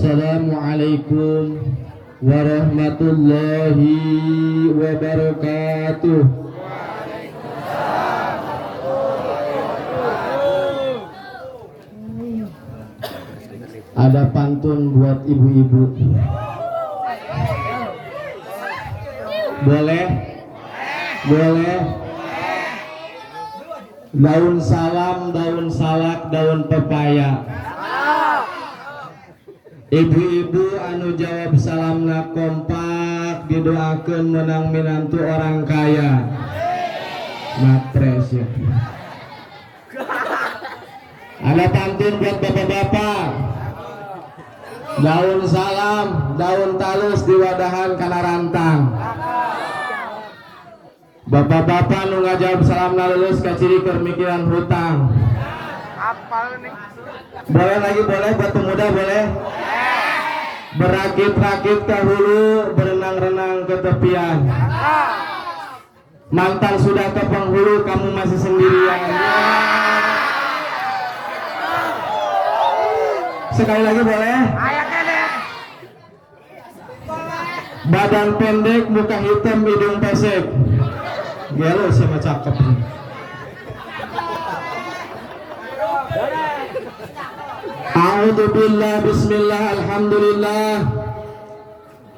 Assalamualaikum warahmatullahi wabarakatuh. Ada pantun buat ibu-ibu. Boleh? Boleh? Daun salam, daun salak, daun pepaya. Ibu-ibu anu jawab salamna kompak didoakan menang minantu orang kaya. Matre ya. Ada pantun buat bapak-bapak. Daun salam, daun talus diwadahan kana rantang. Bapak-bapak nu ngajawab salam lulus kaciri keur mikiran hutang. Boleh lagi, boleh buat pemuda, boleh. Berakit-rakit ke hulu, berenang-renang ke tepian. Mantan sudah ke penghulu, kamu masih sendirian. Sekali lagi boleh. Badan pendek, muka hitam, hidung pesek. Gelo sama cakep. A'udzubillah, bismillah, alhamdulillah.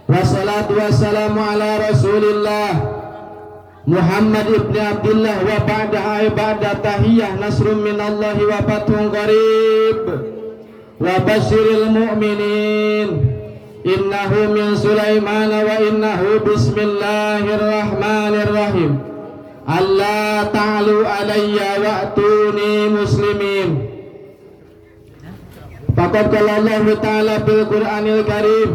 Wassalatu wassalamu ala rasulillah Muhammad ibn Abdullah wa ba'daha ibada tahiyyah nasrum minallahi wa fathun qarib wa basyiril mu'minin innahu min Sulaiman wa innahu bismillahirrahmanirrahim. Allah ta'alu alayya wa'tuni muslimin. Faqad qala Allahu ta'ala fil Qur'anil Karim.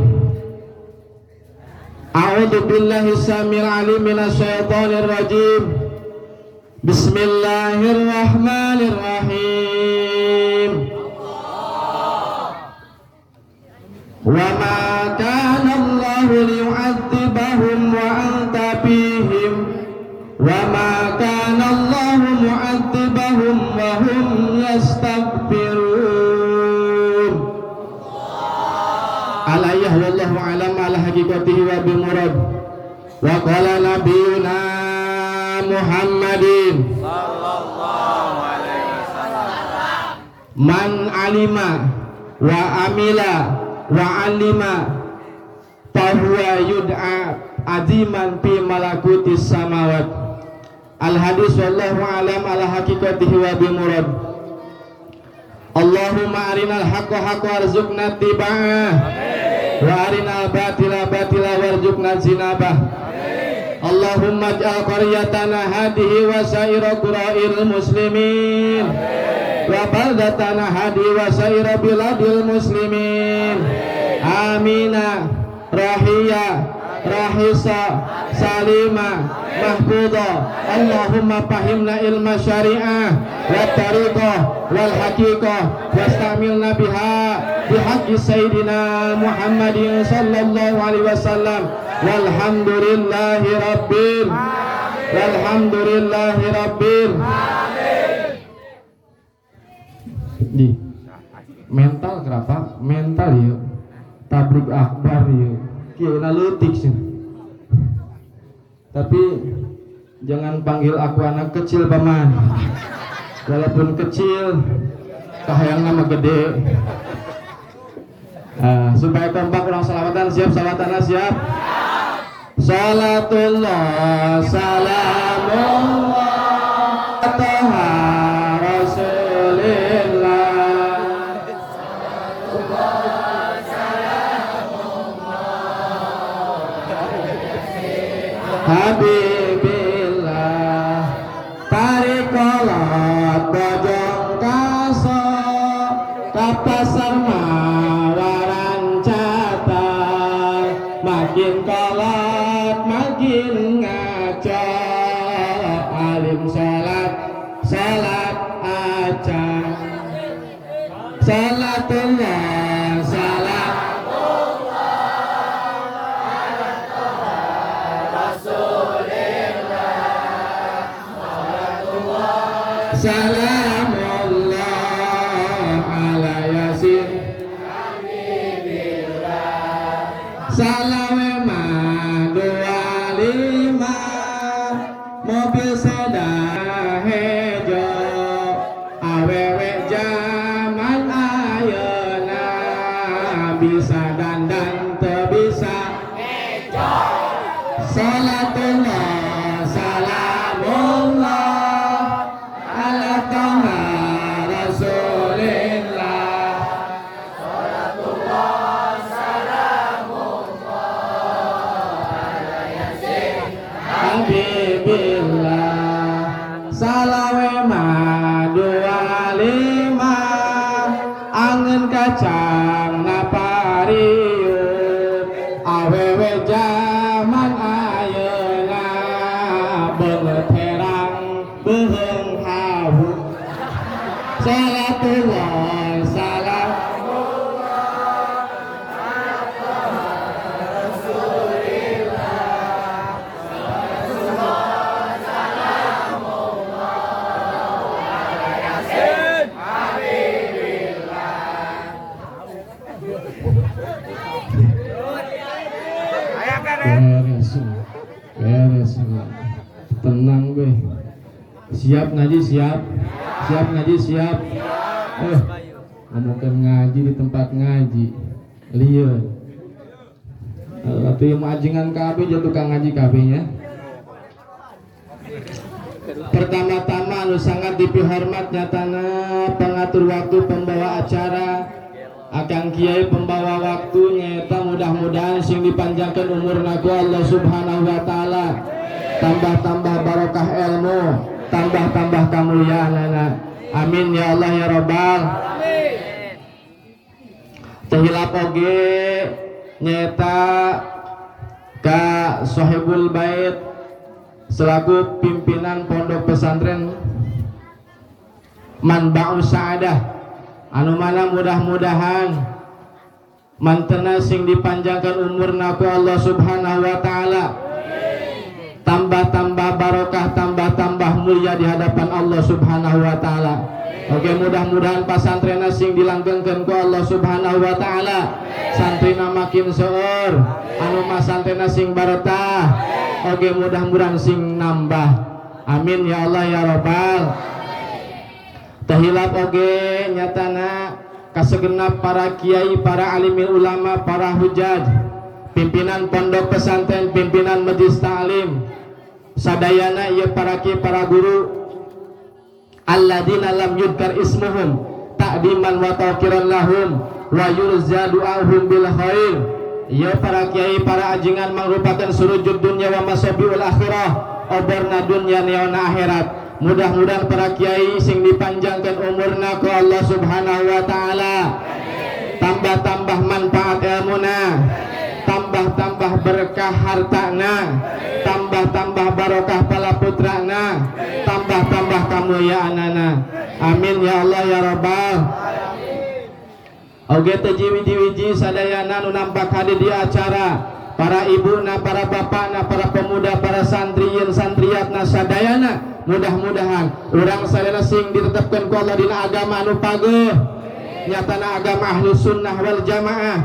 A'udzu billahi samil alim minasyaitonir rajim. Bismillahirrahmanirrahim. Wa ma kana Allahu liyu'adzibahum wa anta fihim wa ma kana Allahu mu'adzibahum wa hum yastaghfirun. Alayyah wallahu alam ala haqiqatihi wa bi murad. Wa qala nabiyuna Muhammadin sallallahu alaihi wasallam, man alima wa amila wa alima fahuwa yud'a aziman fi malakutis samawat. Al hadis wallahu alam ala haqiqatihi wa bi murad. Allahumma arinal haqqa haqqa warzuqna ittiba'ah wa arinal batila batila warzuqna zinabah. Allahumma ij'al qaryatana hadihi wa sa'ira qura'il muslimin wa baldatana hadihi wa sa'ira biladil muslimin. Amina rahiya rahisa salima mahfudha. Allahumma fahimna ilma syariah wa tariqah wal haqiqah wastamilna biha bihaqqi sayyidina Muhammadin sallallahu alaihi wasallam. Walhamdulillahi rabbil walhamdulillahi rabbil alamin. Di mental kenapa? Mental ya. Tabligh akbar ya. Kieu leutik sih. Tapi jangan panggil aku anak kecil paman. Walaupun kecil, kahayang nama gede. Supaya kompak orang salawatan, siap salawatannya siap. Salatullah salamullah toha rasulillah. Habibillah tarik kolot bojong kaso kapasar mawaran catar makin kolot makin ngaco alim salat salat acan salatullah salat salamullah ala yasin. Salawe mah 25, mobil sedan hejo. Awewe zaman ayeuna bisa dandan teu bisa. Salatullah salamullah ala Toha Rasulillah. Salatullah salamullah ala Yasin Habibillah. Salawe mah 25, angen kacang napariut. Awewe zaman ayeuna beungeut herang beuheung hawu. Salatullah salam. Salamullah ala Rasulillah. Salatullah salamullah ala Yasin Habibillah. Beres, beres, tenang be. Siap ngaji, siap, siap ngaji, siap. Ngomongkeun ngaji di tempat ngaji, lieur. Atuh ieu mah ajengan kabeh jeung tukang ngaji kabeh nya. Pertama-tama anu sangat dipihormat nyatana pengatur waktu, pembawa acara, Akang Kiai pembawa waktu, nyata mudah-mudahan sing dipanjangkan umur ku Allah Subhanahu wa Ta'ala, tambah-tambah barokah ilmu, tambah-tambah kemuliaan. Amin ya Allah ya Robbal. Teu hilap oge nyata ka Sohibul Bait selaku pimpinan pondok pesantren Manba'us Sa'adah, anu mana mudah-mudahan mantena sing dipanjangkan umur ku Allah Subhanahu wa Ta'ala, tambah-tambah barokah, tambah-tambah mulia di hadapan Allah Subhanahu wa Ta'ala. Oke, mudah-mudahan pasantrena sing dilanggengkeun ku Allah Subhanahu wa Ta'ala, santrina makin seueur, anu masantrena sing baretah. Oke, mudah-mudahan sing nambah. Amin ya Allah ya Robbal. Teu hilap oge nyatana kasegenap para kiai, para alimil ulama, para hujaj, pimpinan pondok pesantren, pimpinan majlis ta'lim, sadayana ieu para kiai, para guru, alladzina lam yudkar ismuhum ta'diman wa tawqiran lahum wa yurza du'ahum bil khair. Ieu para kiai, para ajengan mangrupakeun surujud dunya wa masabiul akhirah, oborna dunya neona akhirat. Mudah-mudahan para kiai sing dipanjangkan umurna ku Allah Subhanahu wa Ta'ala, tambah-tambah manfaat ilmuna, tambah-tambah berkah hartana, tambah-tambah barokah pala putrana, tambah-tambah kemuliaanana. Amin ya Allah ya Rabbal. Oge teu jiwiji-wiji sadayana nu nampak hadir di acara, para ibu na, para bapak na, para pemuda, para santriyin santriatna sadayana, mudah-mudahan urang sadayana sing ditetapkan ku Allah dina agama anu pageuh, nyatana agama Ahlu Sunnah wal Jamaah,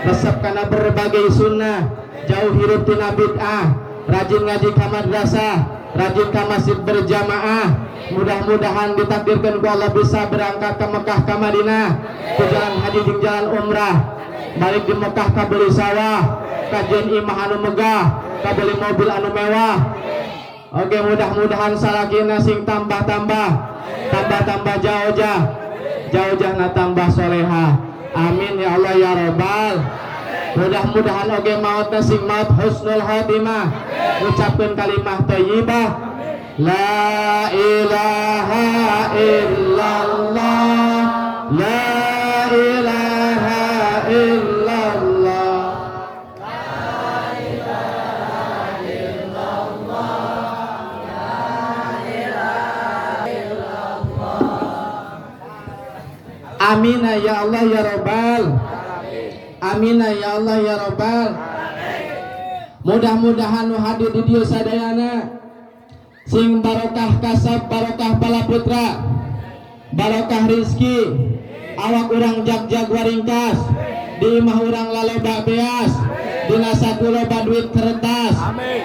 resep kana berbagai sunnah, jauh hirup tina bid'ah, rajin ngaji ka madrasah, rajin ka masjid berjamaah. Mudah-mudahan ditakdirkan ku Allah bisa berangkat ke Mekah, ke Madinah, ke jalan haji jeung jalan umrah. Balik di Mekah kabeli sawah, kajian imah anu megah, kabeli mobil anu mewah. Oke, mudah-mudahan salakina sing tambah-tambah, tambah-tambah jauh-jauh, jauh-jauh na tambah soleha. Amin ya Allah ya Robbal. Mudah-mudahan oge mautna sing maut husnul khotimah, ucapkeun kalimah thayyibah, la ilaha illallah, la ilaha illallah. La ilaha illallah, la ilaha illallah. Amina ya Allah ya Robbal. Amina ya Allah ya Robbal. Mudah-mudahan nu hadir di dieu sadayana sing barokah kasab, barokah bala putra, barokah rizki, awak urang jag-jag waringkas, di imah urang laloba beas, Dina saku loba duit kertas.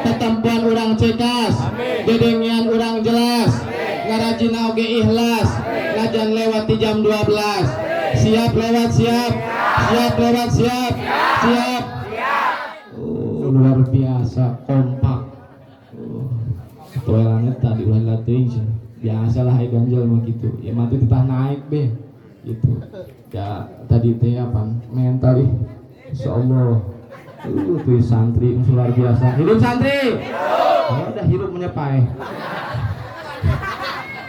Tetempuan urang cekas. Dedengean urang jelas. Ngarajina oge ikhlas. Najan lewat di jam 12. Siap lewat siap. Siap lewat siap. Siap. Oh, luar biasa kompak. Oh, toelangnya tadi ulah latih sih. Biasalah hai ganjel mah gitu. Ya mah teu titah naik be. Gitu. Ya tadi teh apa mental ih. Insyaallah. Tuh santri luar biasa. Hidup santri. Ya udah hidup menyepai.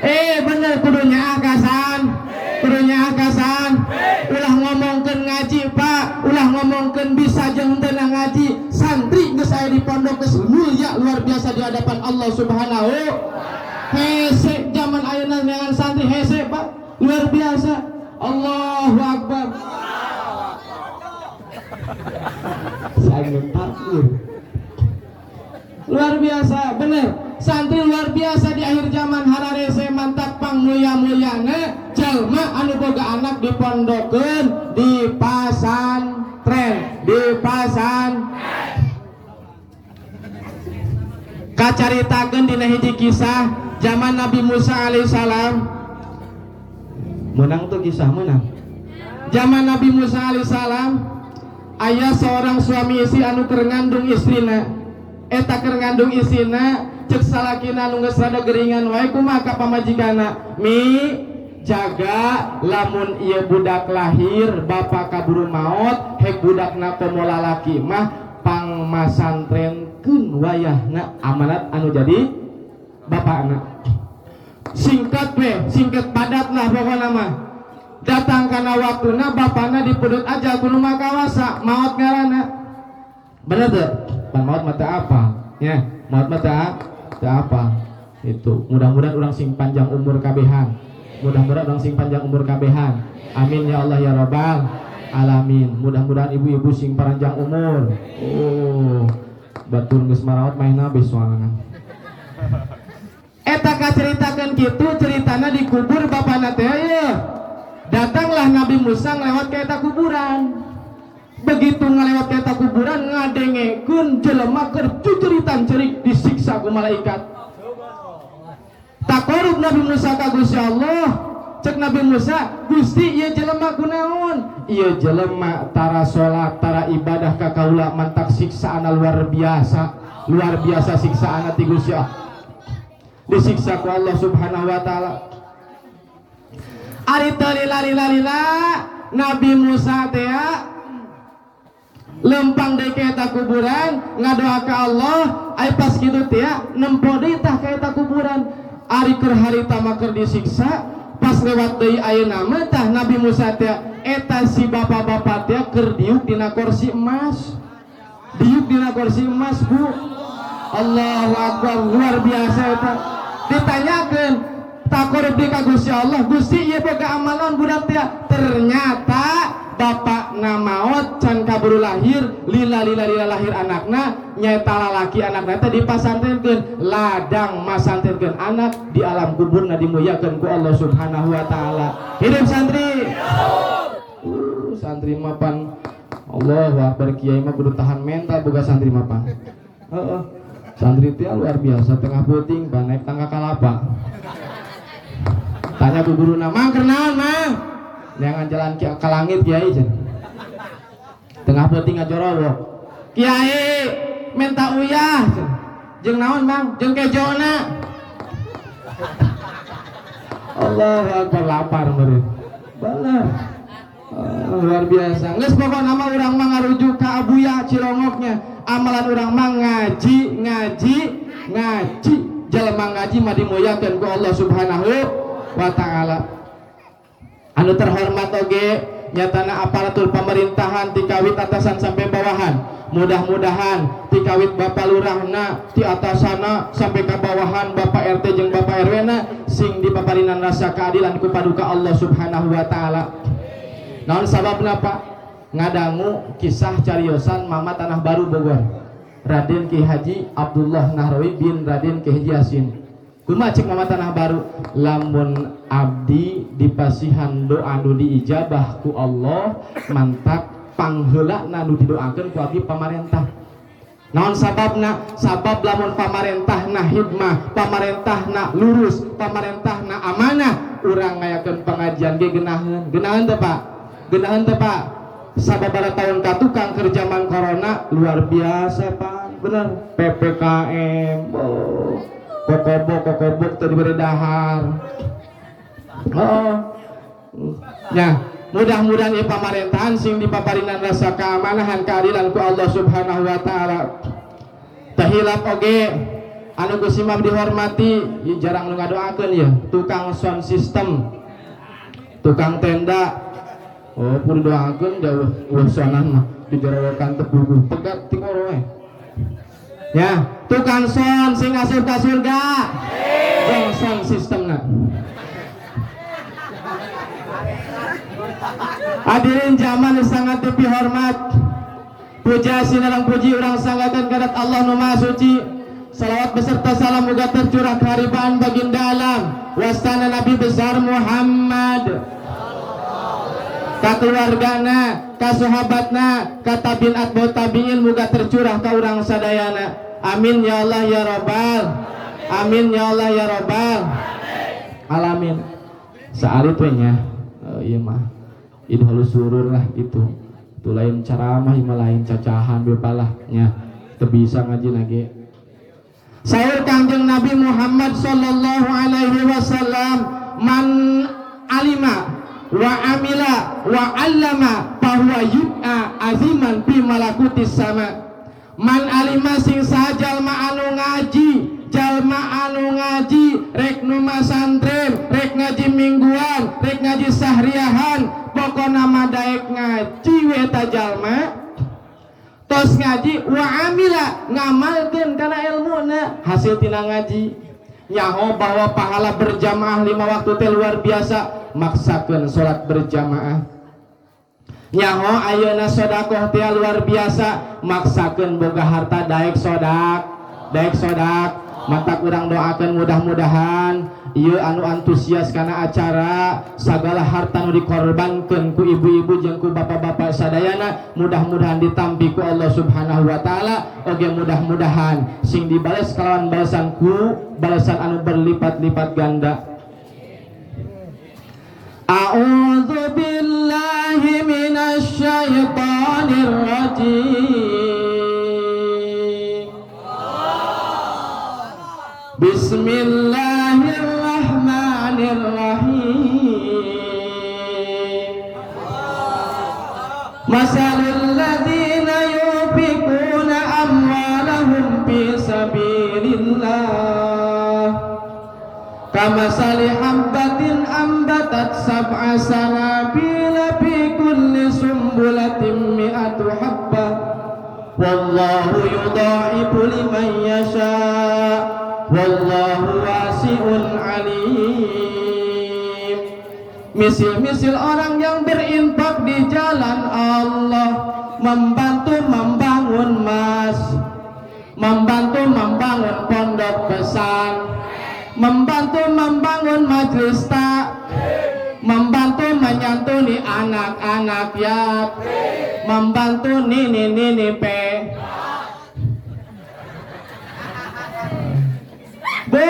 Eh bener kudunya akasan. Kudunya akasan. Ulah ngomongkeun ngaji, Pak. Ulah ngomongkeun bisa jeung teu ngaji. Santri geus aya di pondok geus mulia luar biasa di hadapan Allah Subhanahu. Hese zaman ayeuna neangan santri hese, Pak. Luar biasa. Allahu Akbar. Saya takbir. Luar biasa, bener. Santri luar biasa di akhir zaman hararese mantap pang mulia-muliana jalma anu boga anak dipondokeun di pasantren, di pasan. Kacaritakeun dina hiji kisah zaman Nabi Musa alaihissalam. Menang tuh kisah menang. Zaman Nabi Musa alaihissalam aya seorang suami istri anu keur ngandung istrina. Eta keur ngandung istrina cek salakina anu geus rada geringan wae kumaha ka pamajikanna. Mi jaga lamun ieu budak lahir bapak kaburu maot hek budakna komo lalaki mah pangmasantrenkeun wayahna amanat anu jadi bapakna. Singkat we, singkat padat lah pokona mah. Datang kana waktuna bapakna dipudut aja ku nu makawasa maot ngaranna. Bener teu? Pan maot mah teu apa? Ya, maot mah teu apa. Itu mudah-mudahan urang sing panjang umur kabehan. Mudah-mudahan urang sing panjang umur kabehan. Amin ya Allah ya Rabbal alamin. Mudah-mudahan ibu-ibu sing panjang umur. Oh, batur geus maraot maehna beus soangan. Eta kaceritakeun kitu ceritana dikubur bapana teh ye. Datanglah Nabi Musa ngelewat ka eta kuburan. Begitu ngelewat ka eta kuburan ngadengekeun jelema keur cucuritan cerik disiksa ku malaikat. Takorub Nabi Musa ka Gusti Allah. Cek Nabi Musa, Gusti ieu jelema kunaon? Ieu jelema tara salat, tara ibadah ka kaula mantak siksaana luar biasa. Luar biasa siksaana ti Gusti Allah. Disiksa ku Allah Subhanahu wa taala. Ari teu lila-lila Nabi Musa teh lempang deui ka eta kuburan ngadoa ka Allah, ai pas kitu teh nempo deui tah ka eta kuburan. Ari keur harita mah keur disiksa, pas lewat deui ayeuna mah tah Nabi Musa teh eta si bapak-bapak teh keur diuk dina kursi emas. Diuk dina kursi emas, Bu. Allahu Akbar, luar biasa eta. Ditanyakeun takorub di ka Gusti Allah, Gusti ieu boga amalan budak teh. Ternyata bapakna maot can kaburu lahir, lila lila lila lahir anakna, nyaeta lalaki anakna teh dipasantrenkeun, ladang masantrenkeun anak di alam kuburna dimuliakeun ku Allah Subhanahu wa taala. Hidup santri. Santri mah pan Allahu Akbar, kiai mah kudu tahan mental boga santri mah pan. Heeh. Santri teh luar biasa tengah peuting pan naik tangga kalapa. Tanya ku guruna, "Mang keur naon, Mang?" Neangan jalan ke langit kiai cenah. Tengah peuting ngajorowok. Kiai minta uyah cenah. Jeung naon, Mang? Jeung kejona. Allahu Akbar, lapar meureun. Bener. Luar biasa. Geus pokona mah urang mah ngarujuk ka Abuya Cilongoknya. Amalan urang mah ngaji, ngaji, ngaji. Jelema ngaji mah dimuliakeun ku Allah Subhanahu wa taala. Anu terhormat oge nyatana aparatur pemerintahan tikawit atasan sampai bawahan. Mudah-mudahan tikawit bapak lurahna ti atasana sampai ke bawahan bapak RT jeung bapak RW na sing dipaparinan rasa keadilan ku paduka Allah Subhanahu wa taala. Naon sababna Pak? Ngadangu kisah cariosan Mama Tanah Baru Bogor. Raden Ki Haji Abdullah Nahrawi bin Raden Ki Haji Yasin. Kumaha cek Mama Tanah Baru? Lamun abdi dipasihan doa nu diijabah ku Allah mantak Pangheulana nu didoakeun ku abdi pamarentah. Naon sababna? Sabab lamun pamarentahna hikmah, pamarentahna lurus, pamarentahna amanah, urang ngayakeun pengajian ge geunaheun. Geunaheun teu, Pak? Geunaheun teu, Pak? Sababaraha tahun ka tukang keur zaman corona luar biasa, Pak. Bener. PPKM, oh. Kokobok kokobok teu dibere dahar. Oh. Ya, mudah-mudahan ieu pamerintahan sing dipaparinan rasa keamanahan, keadilan ku Allah Subhanahu wa taala. Teu hilap oge anu ku simam dihormati, ieu jarang nu ngadoakeun ya, tukang sound system, tukang tenda. Oh, pun doakeun jauh eueuh sonan mah dijarawakan teu puguh pegat ti koro we. Ya, tukang sound sing asup ka surga. Jeung sound systemna. Hadirin zaman sangat dihormat. Puja sinarang puji urang sanggakeun kadat Allah nu Maha Suci. Salawat beserta salam muga tercurah keharibaan baginda alam wastana Nabi besar Muhammad, ka keluargana, ka sahabatna, ka tabiin atba'ut tabiin, muga tercurah ka urang sadayana. Amin ya Allah ya Rabbal. Amin ya Allah ya Rabbal alamin. Saalit we nya. Ieu mah idhalus surur lah gitu. Itu lain ceramah, ieu mah lain cacahan bepalah nya. Teu bisa ngaji lagi. Saur Kangjeng Nabi Muhammad sallallahu alaihi wasallam, man alima wa amila wa allama fahuwa yud'a aziman fi malakutis sama. Man alima sing saha jalma anu ngaji, jalma anu ngaji rek nu masantren, rek ngaji mingguan, rek ngaji sahriahan, pokona mah daek ngaji we eta jalma. Tos ngaji wa amila ngamalkeun kana ilmuna hasil tina ngaji. Nyaho bahwa pahala berjamaah 5 waktu teh luar biasa, maksakeun salat berjamaah. Nyaho ayeuna sedekah teh luar biasa, maksakeun boga harta daek sodak, daek sodak. Matak urang doakeun mudah-mudahan ieu anu antusias kana acara sagala harta nu dikorbankeun ku ibu-ibu jeung ku bapak-bapak sadayana mudah-mudahan ditampi ku Allah Subhanahu wa taala. Oge mudah-mudahan sing dibales kalawan balasan ku balasan anu berlipat-lipat ganda. A'udzu billahi minasyaitonir rajim. Bismillahirrahmanirrahim. Masalul ladzina yunfiquna amwalahum fi sabilillah kamasali habbatin ambatat sab'a sanabila fi kulli sumbulatin mi'atu habbah wallahu yudha'ifu liman yasha' wallahu wasi'un alim. Misil-misil orang yang berinfak di jalan Allah, membantu membangun mas, membantu membangun pondok pesantren, membantu membangun majelis taklim, membantu menyantuni anak-anak yatim, membantu nini-nini pe. Bu,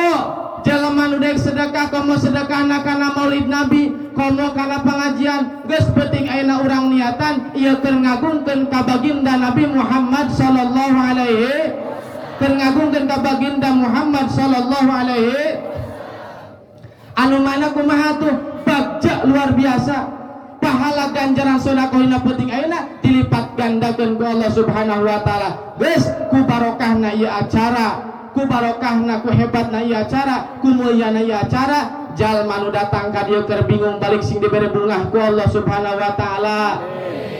jelema nu daek sedekah komo sedekahna kana maulid Nabi, komo kana pengajian, geus penting ayeuna urang niatan ieu keur ngagungkeun ka baginda Nabi Muhammad sallallahu alaihi, keur ngagungkeun ka baginda Muhammad sallallahu alaihi. Anu mana kumaha tuh bagja luar biasa pahala ganjaran sedekah dina penting ayeuna dilipat gandakeun ku Allah Subhanahu wa taala. Geus ku barokahna ieu acara, ku barokahna, ku hebatna ieu acara, ku mulyana ieu acara, jalma nu datang ka dieu keur bingung balik sing dibere bungah ku Allah Subhanahu wa taala.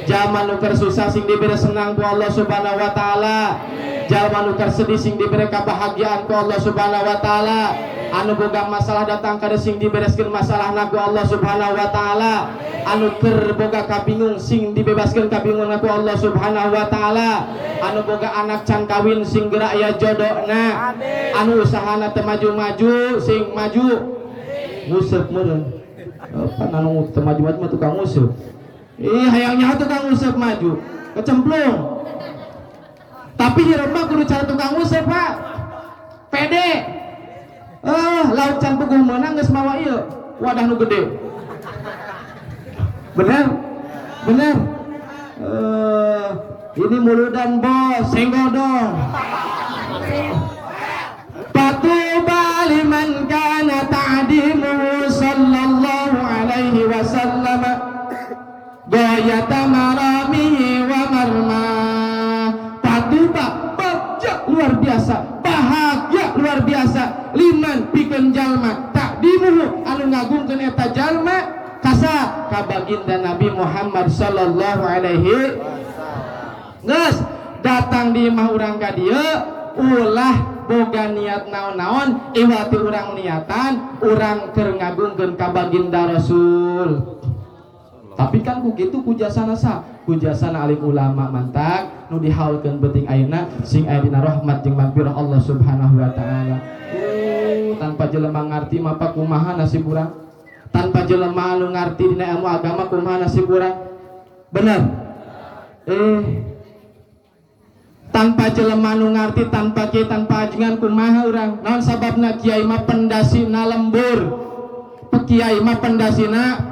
Jalma nu keur susah sing dibere senang ku Allah Subhanahu wa taala. Jalma nu keur sedih sing dibere kebahagiaan ku Allah Subhanahu wa taala. Anu boga masalah datang ka dieu sing dibereskeun masalahna ku Allah Subhanahu wa taala. Anu keur boga kabingung sing dibebaskeun kabingungan ku Allah Subhanahu wa taala. Anu boga anak can kawin sing geura aya jodona. Anu usahana teu maju-maju sing maju. Nguseup meureun. Pan anu teu maju-maju mah tukang nguseup. Ih, hayang nyaho tukang usep maju, kecemplung. Tapi hirup mah kudu cara tukang usep, Pak. Pede. Lauk can puguh meunang geus mawa ieu, wadah nu gede. Bener? Bener. Ini muludan bos, senggol dong. Fatuba liman kana ta'dimuhu sallallahu alaihi wasallam goyata maramihi wa marma. Fatuba, bagja luar biasa, bahagia luar biasa, liman pikeun jalma ta'dimuhu anu ngagungkeun eta jalma kasa ka baginda Nabi Muhammad sallallahu alaihi. Geus datang di imah urang ka dieu, ulah boga niat naon-naon, iwati urang niatan urang keur ngagungkeun ka baginda Rasul. Tapi kan ku kitu ku jasana sa, ku jasana alim ulama mantak nu dihaulkeun penting ayeuna sing aya dina rahmat jeung magfirah Allah Subhanahu wa taala. Tanpa jelema ngarti mah kumaha nasib urang? Tanpa jelema anu ngarti dina ilmu agama kumaha nasib urang? Bener? Tanpa jelema anu ngarti, tanpa kiai, tanpa ajengan kumaha urang? Naon sababna kiai mah pendasina lembur, kiai mah pendasina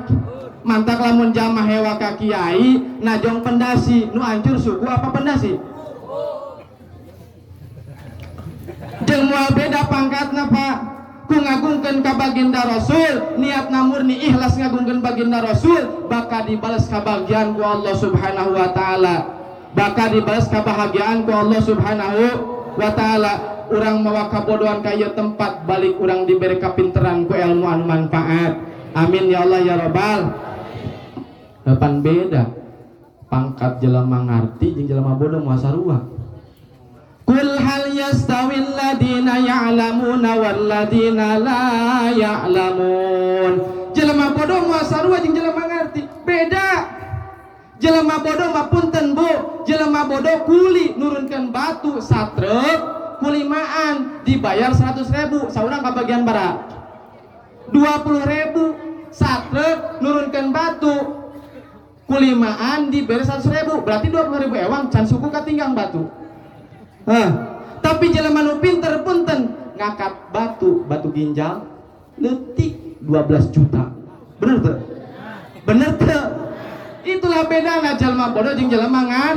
mantak lamun jamaah hewa ka kiai najong pendasi nu hancur suku apa pendasi jeung moal beda pangkatna, Pak. Ku ngagungkeun ka baginda Rasul, niatna murni ikhlas ngagungkeun baginda Rasul, bakal dibales kabahagiaan ku Allah Subhanahu wa taala, bakal dibales kebahagiaan ku Allah Subhanahu wa taala. Urang mawa kabodohan ka ieu tempat, balik urang diberi kapinteran ku ilmu anu manfaat. Amin ya Allah ya robbal. Depan beda pangkat jelema ngarti jeung jelema bodoh moal sarua. Kul hal yastawil ladina ya'lamuna wal ladina la ya'lamun. Jelema bodoh moal sarua jeung jelema ngarti, beda. Jelema bodoh mah punten bu, jelema bodoh kuli nurunkeun batu satrek kulimaan dibayar 100.000, saurang kabagian bara 20.000. Satrek nurunkeun batu kulimaan diberi 100.000, berarti 20.000 ewang can suku katinggang batu. Hah. Tapi jelema nu pinter punten ngakat batu, batu ginjal leutik 12 juta. Bener tuh? Bener tuh? Itulah bedana jelema bodoh jeung jelema ngan.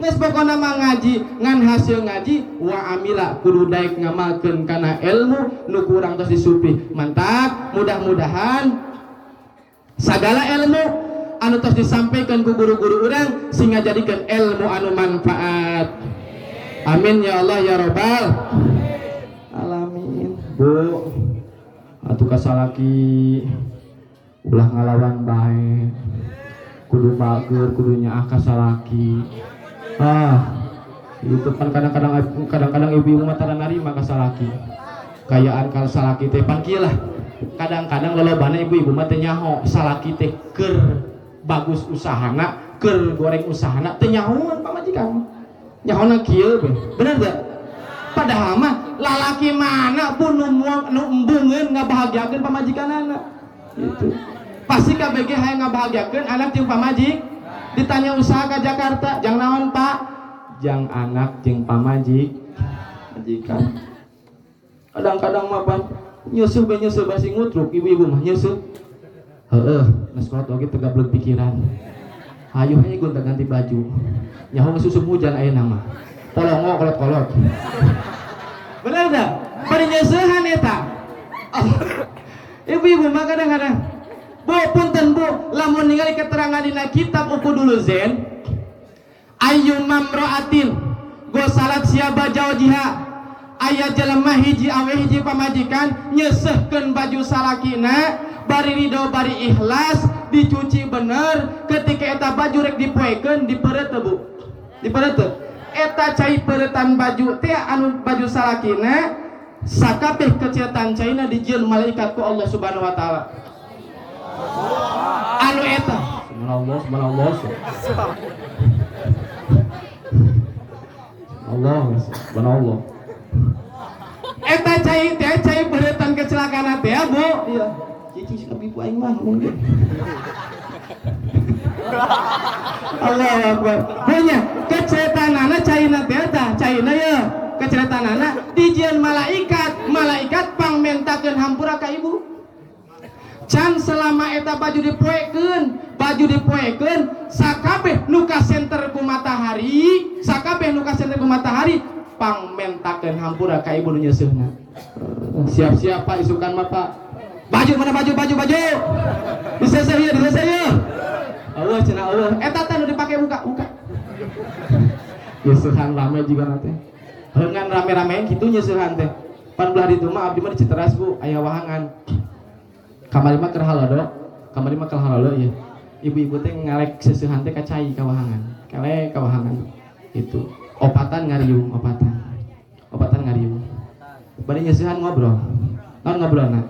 Geus pokona mah ngaji, ngan hasil ngaji wa amila kudu daek ngamalkeun kana ilmu nu kurang tos disupi. Mantap, mudah-mudahan sagala ilmu anu tos disampaikan ku guru-guru urang sing ngajadikeun ilmu anu manfaat. Amin ya Allah ya robbal alamin. Bu, atuh kasalaki ulah ngalawan bae. Kudu bager, kudu nyaah kasalaki. Ah, itu kan kadang-kadang ibu-ibu mah tara narima kasalaki. Kayaan kasalaki teh pan kieu lah. Kadang-kadang lolobana ibu-ibu mah teh nyaho salaki teh keur bagus usahana, keur goreng usahana teh nyahoan pamajikan. Nyahona kieu be. Bener teu? Padahal mah lalaki mana pun nu nu embungeun ngabahagiakeun pamajikanana. Gitu. Pasti KBG hayang ngabahagiakeun anak jeung pamajik. Ditanya usaha ke Jakarta, jang naon Pak? Jang anak jeung pamajik. Majikan. Kadang-kadang mah pan nyusuh be nyusuh basi ngutruk ibu-ibu mah nyusuh. Heeh, geus kolot oge teu gablek pikiran. Hayu hayu gonta ganti baju. Nyaho geus usum hujan ayeuna mah. Polongo kolot-kolot. Bener teu? Bari nyeusehan eta. Ibu-ibu mah kadang-kadang, Bu, punten Bu, lamun ningali keterangan dina kitab Uqudul Zen, ayyuma mra'atin gosalat siaba jaujiha, aya jelema hiji awe hiji pamajikan nyeuseuhkeun baju salakina bari ridho bari ikhlas dicuci bener, ketika eta baju rek dipoekeun dipeureut teu Bu? Dipeureut teu? Eta cai peuretan baju teh anu baju salakina sakabeh kecetan caina dijieun malaikat ku Allah Subhanahu wa taala. Anu eta subhanallah, subhanallah, Allah, subhanallah. Eta cai teh cai peuretan kecelakaan teh Bu. Iya. Cici si ibu aing mah ngomong ge. Allahu Akbar. Punya kecetanana caina teh eta, caina ye. Kecetanana dijieun malaikat, malaikat pangmentakeun hampura ka ibu. Can selama eta baju dipoekeun sakabeh nu kasenter ku matahari, sakabeh nu kasenter ku matahari pangmentakeun hampura ka ibu nu nyeuseuna. Siap-siap Pak isukan mah Pak. Baju mana baju baju baju. Diseseh ieu, diseseh ieu. Allah cenah Allah. Eta teh nu dipake buka, buka. Nyeusehan rame juga nanti. Heungan rame-ramean kitu nyeusehan teh. Pan belah ditu mah abdi mah di Citeras Bu, aya wahangan. Kamari mah keur halodo, kamari mah keur halodo ieu. Ibu-ibu teh ngalek seuseuhan teh ka cai ka wahangan. Kalek ka wahangan. Itu. Opatan ngariung, opatan. Opatan ngariung. Bari nyeusehan ngobrol. Naon ngobrolna?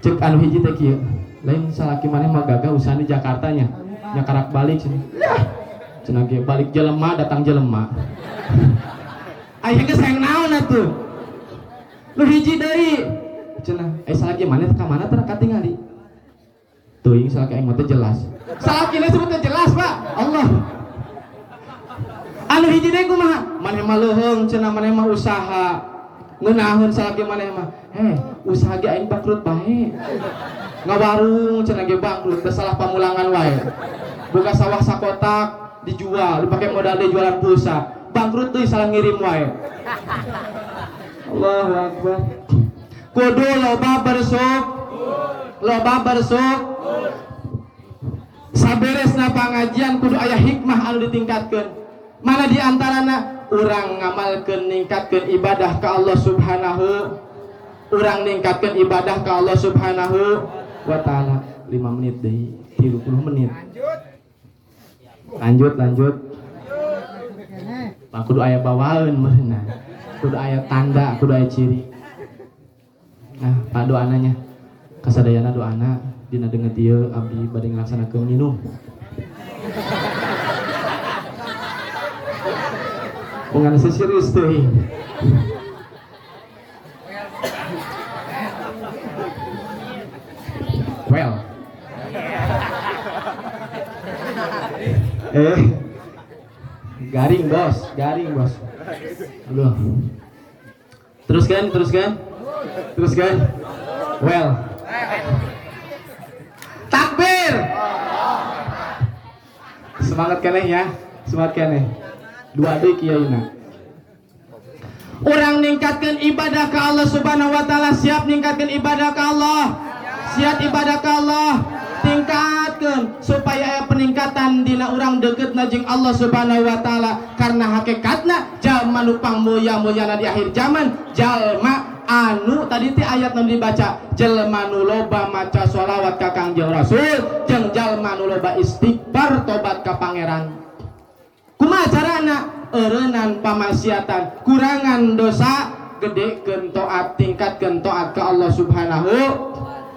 Cek anu hiji teh kieu. Lain salaki maneh mah gagah usaha di Jakarta nya. Nya karak balik cenah. Lah, cenah ge balik jelema datang jelema. Aya geus hayang naon atuh? Nu hiji deui. Cenah, salaki maneh ka mana teh katingali? Teuing salaki aing mah teh jelas. Salakina sebut teh jelas, Pak. Allah. Anu hiji deui kumaha? Maneh mah leuheung cenah maneh mah usaha. Ngeunaheun salaki maneh mah. Heh, usaha ge aing bangkrut bae. Ngawarung cenah ge bangkrut, teu salah pamulangan wae. Buka sawah sakotak dijual, dipakai modal deui jualan pulsa. Bangkrut deui salah ngirim wae. Allahu Akbar. Kudu loba bersuk, loba bersuk. Saberesna pangajian kudu aya hikmah anu ditingkatkeun. Mana di antarana urang ngamalkeun ningkatkeun ibadah ka Allah Subhanahu, urang ningkatkeun ibadah ka Allah Subhanahu wa taala. 5 menit deui, 30 menit. Lanjut, lanjut. Pak kudu aya bawaeun meureunna. Kudu aya tanda, kudu aya ciri. Nah, Pak doananya. Kasadayana doana dina deungeut ieu abdi bade ngalaksanakeun minum. Ungan serius teuing. Well. Garing bos, garing bos. Aduh. Teruskan, teruskan. Teruskan. Well. Takbir. Semangat keneh ya, semangat keneh. Dua deui kiaina. Orang ningkatkan ibadah ke Allah Subhanahu wa taala, siap ningkatkan ibadah ke Allah. Siap ibadah ke Allah. Tingkatkan supaya aya peningkatan dina urang deket na jeung Allah Subhanahu wa taala, karena hakikatna jalma nu pangmulia-muliana di akhir zaman jalma anu tadi teh ayat nu dibaca jelema nu loba maca sholawat ka Kangjeng Rasul jeung jalma nu loba istighfar tobat ka Pangeran. Kumaha carana? Eureunnan pamaksiatan, kurangan dosa, gedekeun taat, tingkatkeun taat ka Allah Subhanahu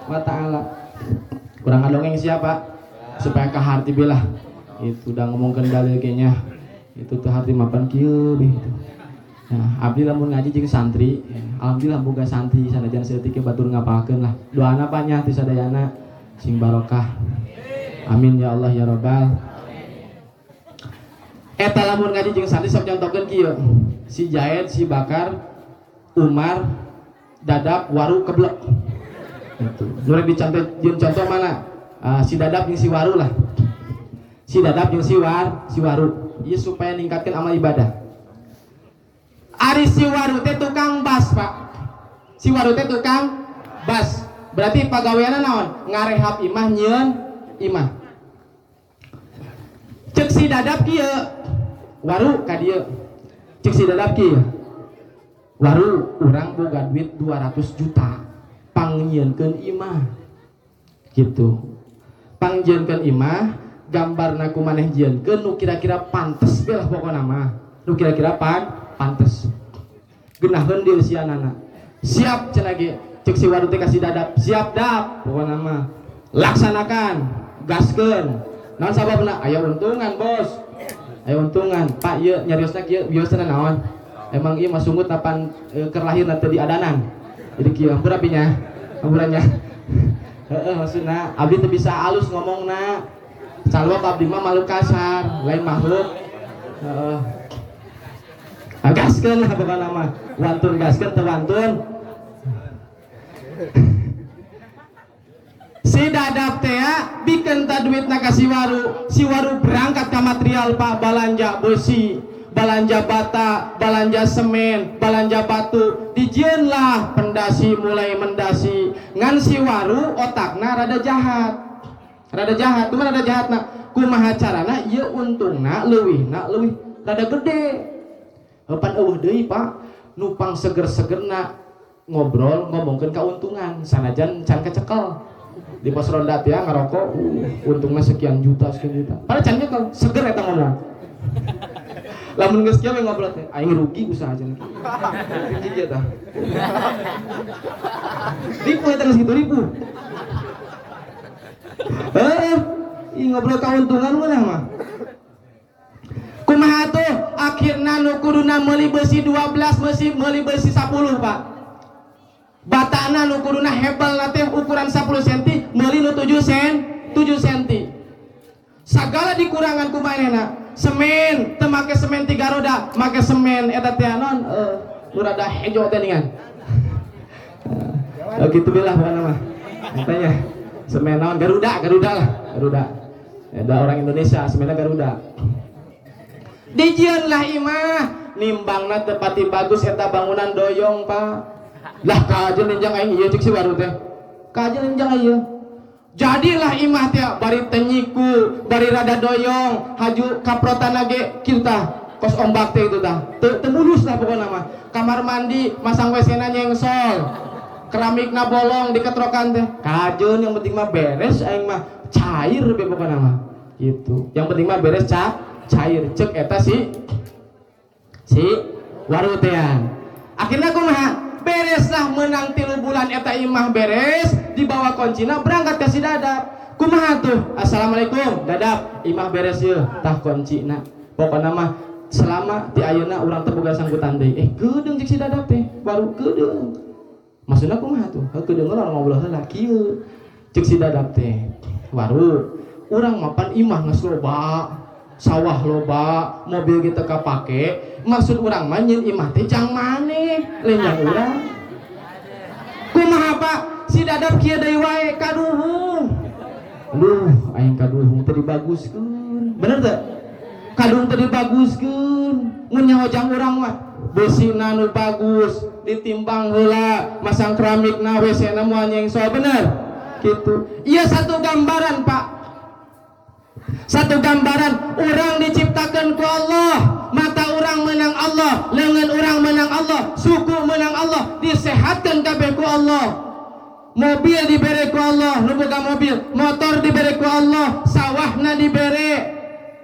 wa taala. Kurang ngadongeng siapa? Supaya kaharti bilah. Itu udah ngomongkeun dalil kayaknya. Itu tuh harti mapan kieu bih itu. Nah, abdi lamun ngaji jeung santri, ya, alhamdulillah boga santri sanajan saeutik ge batur ngapalkeun lah. Doana panya ti sadayana sing barokah. Amin ya Allah ya Rabbal. Eta lamun ngaji jeung santri sok nyontokeun kieu. Si Jaid, si Bakar, Umar, Dadap, Waru, Keblek. Itu. Nu rek dicontoh jeung contoh mana? Si Dadap jeung si Waru lah. Si Dadap jeung si War, si Waru. Ieu supaya ningkatkeun amal ibadah. Ari si Waru teh tukang bas, Pak. Si Waru teh tukang bas. Berarti pagaweanna naon? Ngarehab imah nyieun imah. Cek si Dadap kieu. Waru ka dieu. Cek si Dadap kieu. Waru urang boga duit 200 juta. Pangnyieunkeun imah. Gitu. Pangnyieunkeun imah, gambarna ku maneh jieunkeun nu kira-kira pantes be lah pokona mah. Nu kira-kira pantes. Geunaheun di usianana. Siap cenah ge. Cek si Waru teh kasih Dadap, siap dap pokona mah. Laksanakan, gaskeun. Naon sababna? Aya untungan, Bos. Aya untungan. Pak ieu nyariosna kieu biosna naon? Emang ieu mah sungut apan keur lahirna teu diadanan. Jadi kieu hampura nya. Hampura nya. Heeh maksudna abdi teu bisa alus ngomongna. Sarua abdi mah makhluk kasar, lain makhluk. Heeh. Ah, gaskeun lah pokokna mah. Wantun gaskeun teu wantun. Si Dadap teh bikeun ta duitna ka si Waru. Si Waru berangkat ka material Pak, balanja besi, balanja bata, balanja semen, balanja batu. Dijieun lah pendasi, mulai mendasi. Ngan si Waru otakna rada jahat. Rada jahat, kumaha rada jahatna? Kumaha carana ieu untungna leuwihna leuwih rada gede. Pan eueuh deui Pak, nupang seger-segerna ngobrol ngomongkeun kauntungan sanajan can kecekel. Di pos ronda teh ngarokok, untungna sekian juta, sekian juta. Padahal can nyekel, seger eta ngomong. Lamun geus kieu we ngobrol teh, aing rugi usaha cenah. Rugi kieu tah. Ribu eta geus kitu ribu. Ih ngobrol kauntungan mah mah. Kumaha tuh akhirna nu kuduna meuli besi 12 besi meuli besi 10 Pak. Batana nu kuduna hebel teh ukuran 10 cm meuli nu 7 cm. Sagala dikurangan kumaha semen teu make semen 3 roda, make semen eta teh naon nu rada hejo teh ningan. Gitu bilah pokona mah. Katanya semen naon Garuda, Garuda lah, Garuda. Ada orang Indonesia semenna Garuda. Dijieun lah imah, nimbangna teu pati bagus eta bangunan doyong Pak. Lah kajeun linjang aing ieu cek si Waru teh. Kajeun linjang ieu. Jadilah imah teh bari tenyiku, bari rada doyong, haju kaprotana ge kitu tah, kos ombak teh itu tah. Teu mulus lah pokona mah. Kamar mandi masang WC-na nyengsol. Keramikna bolong diketrokan teh. Kajeun yang penting mah beres aing mah cair be pokona mah. Gitu. Yang penting mah beres cair cek eta si Waru tean. Akhirnya kumaha? Bereslah menang 3 bulan eta imah beres, dibawa kuncina berangkat ke si Dadap. Kumaha tuh? Assalamualaikum, Dadap, imah beres yeuh, tah kuncina. Pokona mah selama ti ayeuna urang teu boga sangkutan deui. Geudeung cek si Dadap teh, baru geudeung. Maksudna kumaha tuh? Heuh geudeung urang ngobrol heula kieu. Cek si Dadap teh, Waru, urang mapan imah geus loba, sawah loba, mobil kita kapake, maksud urang mah nyeun imah teh jang maneh, lain jang urang. Kumaha Pak? Si Dadap kieu deui wae kaduhung. Aduh, aing kaduhung teh dibaguskeun. Bener teu? Kaduhung teh dibaguskeun. Mun nyaho jang urang mah besina nu bagus, ditimbang heula, masang keramikna, WC-na moal nyengsol, bener? Gitu. Ieu satu gambaran Pak. Satu gambaran orang diciptakan ku Allah, mata orang menang Allah, lengan orang menang Allah, suku menang Allah, disehatkan kabeh ku Allah. Mobil dibere ku Allah, nu boga mobil, motor dibere ku Allah, sawahna dibere,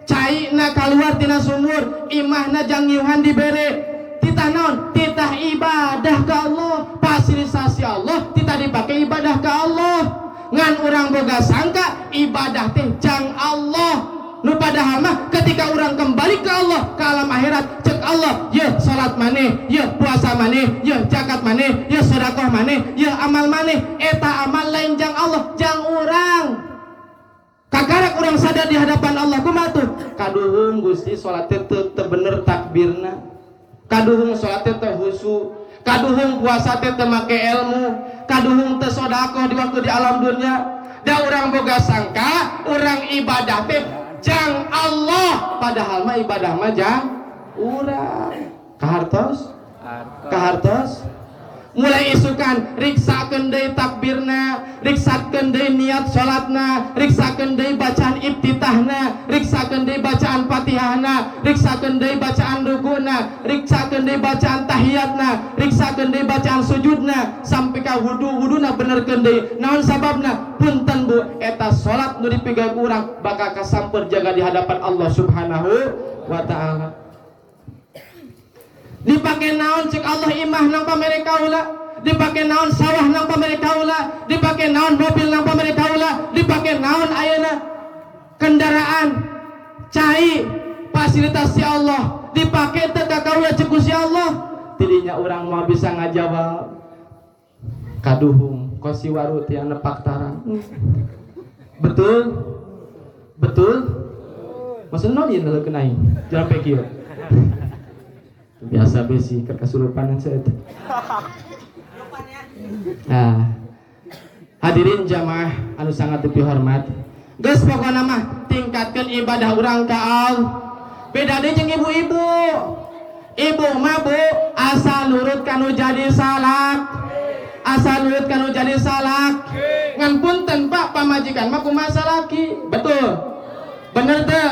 caina keluar tina sumur, imahna jangiuhan dibere. Titah naon? Titah ibadah ke Allah, fasilitasi Allah, titah dipakai ibadah ke Allah. Ngan urang boga sangka ibadah teh jang Allah. Nu padahal mah ketika urang kembali ke Allah ke alam akhirat, cek Allah, ye salat maneh, ye puasa maneh, ye zakat maneh, ye sedekah maneh, ye amal maneh, eta amal lain jang Allah, jang urang. Kakarak urang sadar di hadapan Allah kumaha tuh? Kaduhung Gusti salat teh teu bener takbirna. Kaduhung salat teh teu khusyuk. Kaduhung puasa teh teu make ilmu, kaduhung teu sedekah di waktu di alam dunia. Da urang boga sangka urang ibadah teh jang Allah, padahal mah ibadah mah jang urang. Kahartos? Kahartos? Mulai isukan riksakeun deui takbirna, riksakeun deui niat salatna, riksakeun deui bacaan iftitahna, riksakeun deui bacaan Fatihahna, riksakeun deui bacaan rukuna, riksakeun deui bacaan tahiyatna, riksakeun deui bacaan sujudna, sampai ka wudu-wuduna benerkeun deui. Naon sababna? Punten Bu, eta salat nu dipigawe ku urang bakal kasamper jaga di hadapan Allah Subhanahu wa taala. Dipake naon cek Allah imah nang pamere kaula, dipake naon sawah nang pamere kaula, dipake naon mobil nang pamere kaula, dipake naon ayeuna kendaraan cai fasilitas si Allah dipake teu ka kaula cek si Allah. Tidinya urang mah bisa ngajawab kaduhung kosi waru tiang nepak tarang. Betul? Betul? Maksudnya naon ieu naleukeun aing? Jangan sampai kieu. Biasa besi keur kasurupan saya. Nah, hadirin jamaah anu sangat dipihormat. Geus, pokona mah tingkatkeun ibadah urang ka Allah. Beda deui jeung ibu-ibu. Ibu mah, Bu, asal nurut kanu jadi salak. Asal nurut kanu jadi salak. Ngan punten, Pak, pamajikan mah kumaha salaki. Betul. Bener teu?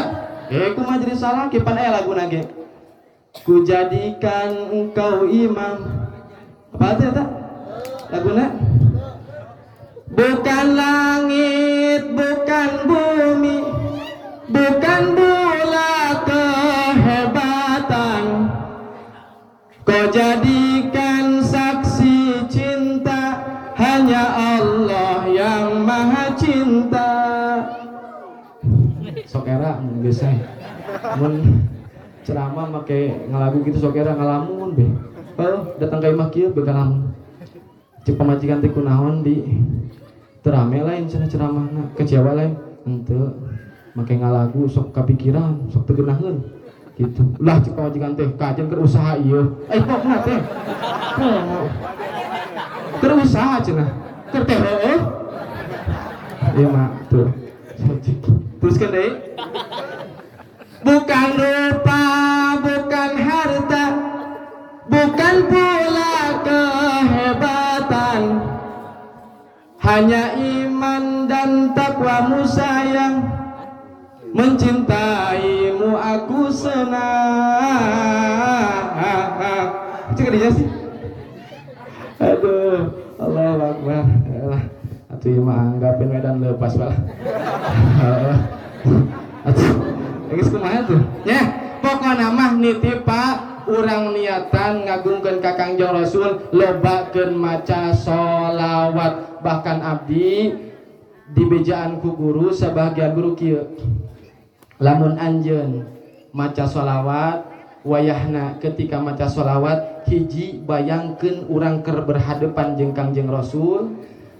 Eh, kumaha jadi salaki, pan aya laguna ge. Ku jadikan engkau imam. Apa teh eta? Laguna? Bukan langit, bukan bumi, bukan pula kehebatan. Kau jadikan saksi cinta, hanya Allah yang maha cinta. Sok era mun geus mun ceramah make ngalagu gitu, sok era ngalamun be. Oh, datang ka imah kieu be ngalamun. Cek pamajikan teh, "Kunaon di teu rame lain cenah ceramahna, kecewa lain?" "Henteu, make ngalagu sok kapikiran, sok teu geunaheun gitu lah." Cek pamajikan teh, "Kajeun keur usaha ieu." Eh, pokna teh keur usaha cenah, keur teh heueuh ieu mah tuh. Teruskan deui. Bukan rupa, bukan harta, bukan pula kehebatan, hanya iman dan takwamu sayang. Mencintaimu aku senang. Cek dia sih. Aduh, Allah Akbar. Yalah, atuh ieu mah anggapin medan lepas lah. Atuh, geus kumaha tuh? Ya, pokona mah nitip, Pak, urang niatan ngagungkeun ka Kangjeng Rasul, lobakeun maca sholawat. Bahkan abdi dibejaan ku guru, sebagian guru kieu, lamun anjeun maca sholawat, wayahna ketika maca sholawat, hiji, bayangkeun urang keur berhadapan jeung Kangjeng Rasul,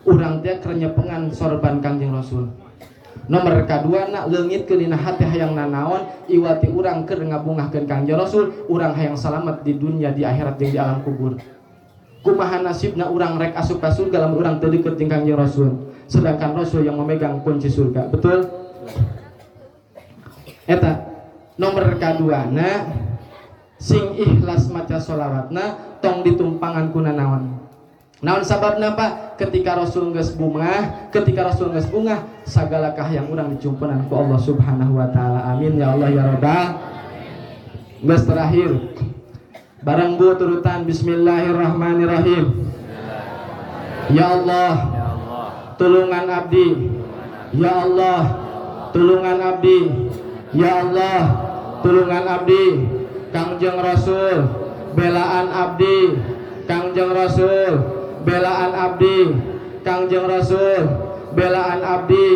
urang teh keur nyepengan sorban Kangjeng Rasul. Nomor kadua na, leungitkeun dina hati hayang nanaon, iwati urang keur ngabungahkeun Kangjeng Rasul, urang hayang salamet di dunia, di akhirat, jeung di alam kubur. Kumaha nasibna urang rek asup ka surga lamun urang teu deukeut jeung Kangjeng Rasul, sedangkan Rasul yang memegang kunci surga? Betul? Eta nomor kadua na, sing ikhlas maca sholawatna, tong ditumpangan ku nanaon. Naon sababna, Pak? Ketika Rasul geus bungah, ketika Rasul geus bungah, sagala kahayang urang dicumponan ku Allah Subhanahu wa taala. Amin ya Allah ya Rabbal. Geus terakhir. Bareng, Bu, turutan bismillahirrahmanirrahim. Ya Allah, tulungan abdi. Ya Allah, tulungan abdi. Ya Allah, tulungan abdi. Kangjeng Rasul, belaan abdi. Kangjeng Rasul, belaan abdi. Kangjeng Rasul, belaan abdi.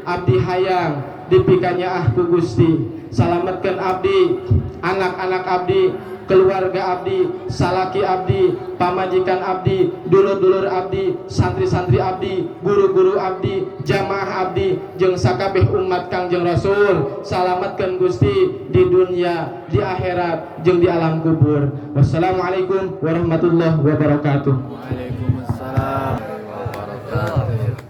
Abdi hayang dipikanyaah ku Gusti. Salametkeun abdi, anak-anak abdi, keluarga abdi, salaki abdi, pamajikan abdi, dulur-dulur abdi, santri-santri abdi, guru-guru abdi, jamaah abdi, jeung sakabeh umat Kangjeng Rasul. Salametkeun Gusti di dunia, di akhirat, jeung di alam kubur. Wassalamualaikum warahmatullahi wabarakatuh. Waalaikumsalam warahmatullahi wabarakatuh.